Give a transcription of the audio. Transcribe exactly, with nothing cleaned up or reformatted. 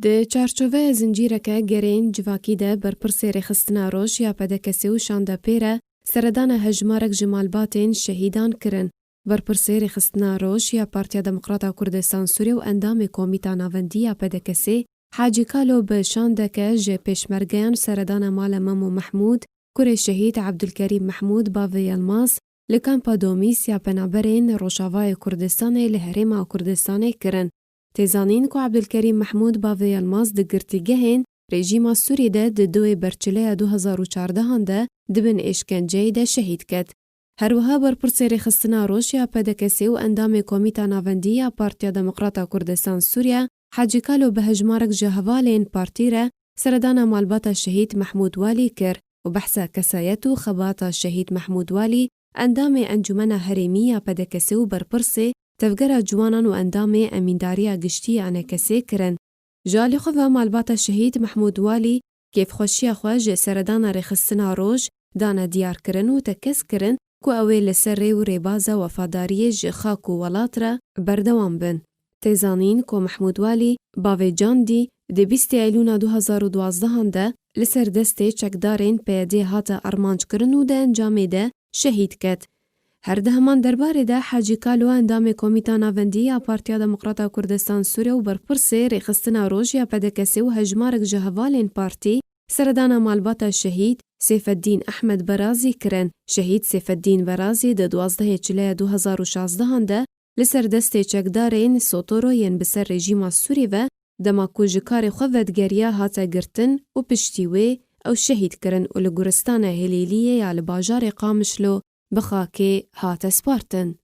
Di çarçoveya zincîreke gerên civakî de berpirsê rêxistina roj ya P D K S û şandepêre seredana hejmarek ji malbatên şehîdan kirin. Berpirsê rêxistina roj ya Partiya Demokrata Kurdistan Sûriyê û endamê Komîta Navendî ya P D K S, Hacî Kalo bi şandeke ji pêşmergeyan seredana mala Memo Mehmûd, kurê şehîd Ebdulkerîm Mehmûd bavê Yilmaz, li kampa Domîs ya penaberên Rojavayê Kurdistanê li Herêma Kurdistanê kirin. Tê zanîn ku Ebdulkerîm Mehmûd bavê Yilmaz di girtîgehên rejîma Sûrî de di duyê berçileya du hezar û çardehan de di bin êşkenceyê de şehîd ket. Her wiha berpirsê rêxistina roj ya P D K S û endamê Komîta Navendî ya Partiya Demokrata Kurdistan Sûriye, Hacî Kalo bi hejmarek ji hevalên partî re seredana malbata şehîd Mehmûd Walî kir û behsa kesayet û xebata şehîd Mehmûd Walî, endamê Encûmena Herêmî ya P D K S û berpirsê Tevgera Ciwanan û endamê Emîndariya Giştî ya N K S kirin. Ji alî xwe ve malbata şehîd Mehmûd Walî kêfxweşiya xwe ji seredana rêxistina roj dane diyarkirin û tekez kirin ku ew ê li ser rê û rêbaza wefadariyê ji xak û welat re berdewam bin. Tê zanîn ku Mehmûd Walî bavê Candî di bîstê Eylûna du hezar û duazdehan de li ser destê çekdarên P Y D'ê hate armanckirin û di encamê de şehîd ket. Her di heman derbarê de Hacî Kalo endamê Komîta Navendî ya Partiya Demokrata Kurdistan Sûriyê û berpirsê rêxistina roj ya P D K S û hejmarek ji hevalên partî seredana malbata şehîd Seyfeddîn Ehmed Berazî kirin. Şehîd Seyfeddîn Berazî di duwazdehê Çileya du hezar û şazdehan de li ser destê çekdarên Sotoro yên bi ser rejîma Sûrî ve dema ku ji karê xwe vedigeriya hate girtin û piştî wê ew şehîd kirin û li guristana Hilêliyê ya li bajarê Qamişlo bi xakê hate spartin.